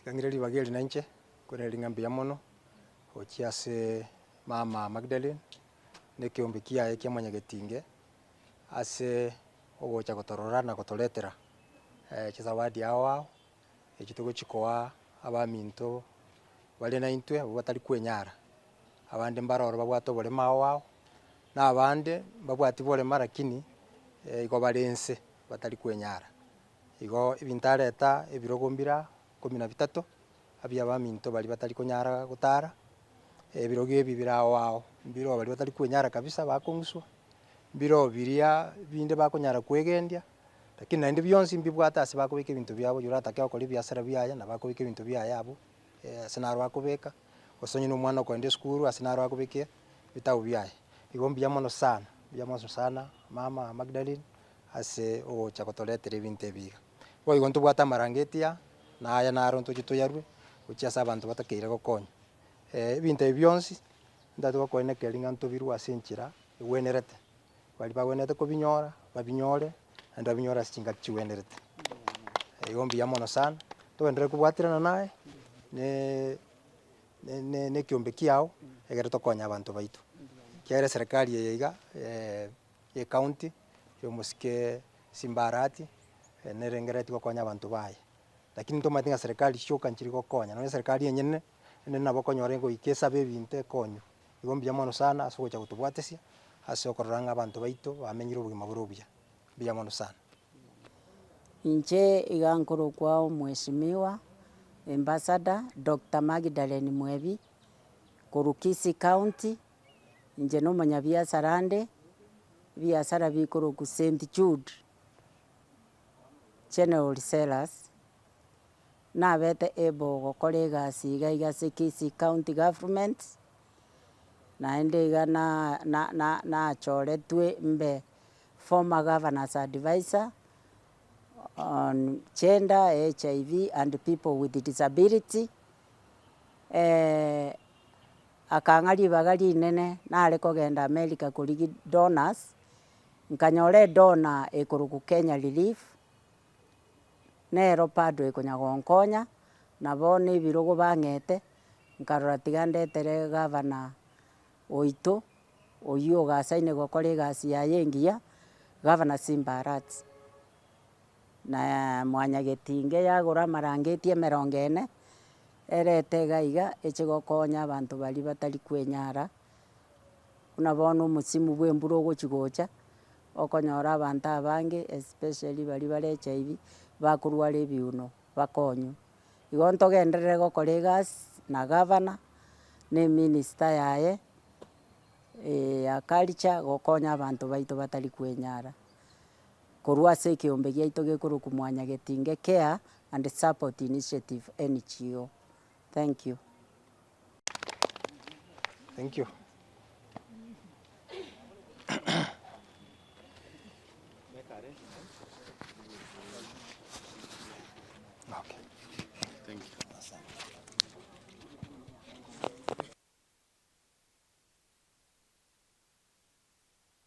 Tiga ng'ire ribaga eri nainche, nkoiranerie ng'a mbuya mono, gochia ase mama Magdalene, na ekeombe kiaye kia mwanyagetinge, ase ogocha gotorora na gotoretera chizawadi ao ao, echio togochi koa abaminto bare naintwe abwo batari kwenyara. Abande mbare ororo babwate oboremo ao ao, na abande mbabwati borema lakini igo bare nse batari kwenyara. Igo ebinto areta ebirogo mbira ikomi na bitato, abia abaminto baria batari konyara gotara, ebirogo ebi bire ao ao, mbiroo baria batari kwenyara kabisa bakong'uswa, mbiroo biria binde bakonyara kwegendia, lakini naende bionsi mbibwate ase bakobeka ebinto biabo oyio oratake gokora ebiasara biaye nabo akobeka ebinto biaye abwo, ase naro akobeka, gose onye na omwana okoenda esukuru ase naro akobeka ebitabu biaye. Igo mbuya mono sana, mbuya mono sana mama Magdalene. ase ogocha gotoretera ebinto ebi iga. Boigo ntobwate amarangeti aa, na aya naro ntoche toyarwe, gochia ase abanto batakeire gokonywa. Ebinto ebi bionsi, ntari gokoenekeria ng'a ntobirwe ase enchera egwenerete, baria bagwenerete kobinyora, babinyore, naende babinyore ase chingaki chigwenerete. Igo mbuya mono sana, togenderere kobwaterana naye, ne ne na ekiombe kiago, egere tokonye abanto baito. Ekiagera eserekari eye iga. Ecounty y'omosike Simba Arati, nerengereretie gokonya abanto baye. Lakini ntomanyete ng'a serikali chioka nchiri gokonya, nonya eserikali enyene, enene nabo okonyora egoika esabe ebinto ekonywe. Igo mbuya mono sana ase ogocha gotobwatesia, ase okorora ng'a abanto baito bamenyire obogima bore obuya. Mbuya mono sana. Inche iga nkorokwa omweshimiwa Ambassador Doctor Magdalene Mwebi, korwa Kisii County. Inche nomonyabiasara nde, ebiasara bikorokwa St Jude General Sellers, nabete able gokora egasi iga iga ase Kisii County Government, naende iga na na na nachoretwe mbe former governor's advisor on gender, HIV and people with disability. Akang'a ribaga rinene nare kogenda America korigia donors, nkanyora edonor ekorokwa Kenya Relief, nero bado ekonya gonkonya, na bono ebirogo bang'ete, nkarora tiga ndetere gavana oito, oywo ogasaine gokora egasi yaye engiya, gavana Simba Arati. Na mwanyagetinge yagora amarangeti emerongo ene, erete iga iga eche gokonya abanto baria batari kwenyara, buna bono omosimu bwa embura ogochi gocha, okonyora abanto abange especially baria bare HIV, bakorwara ebiuno bakonywe. Igo ntogenderere gokora egasi na gavana, na eminister yaye ya culture gokonya abanto baito batari kwenyara. Korwa ase ekeombe giaito gekorokwa Mwanyagetinge Care and Support Initiative NGO. Thank you. Thank you.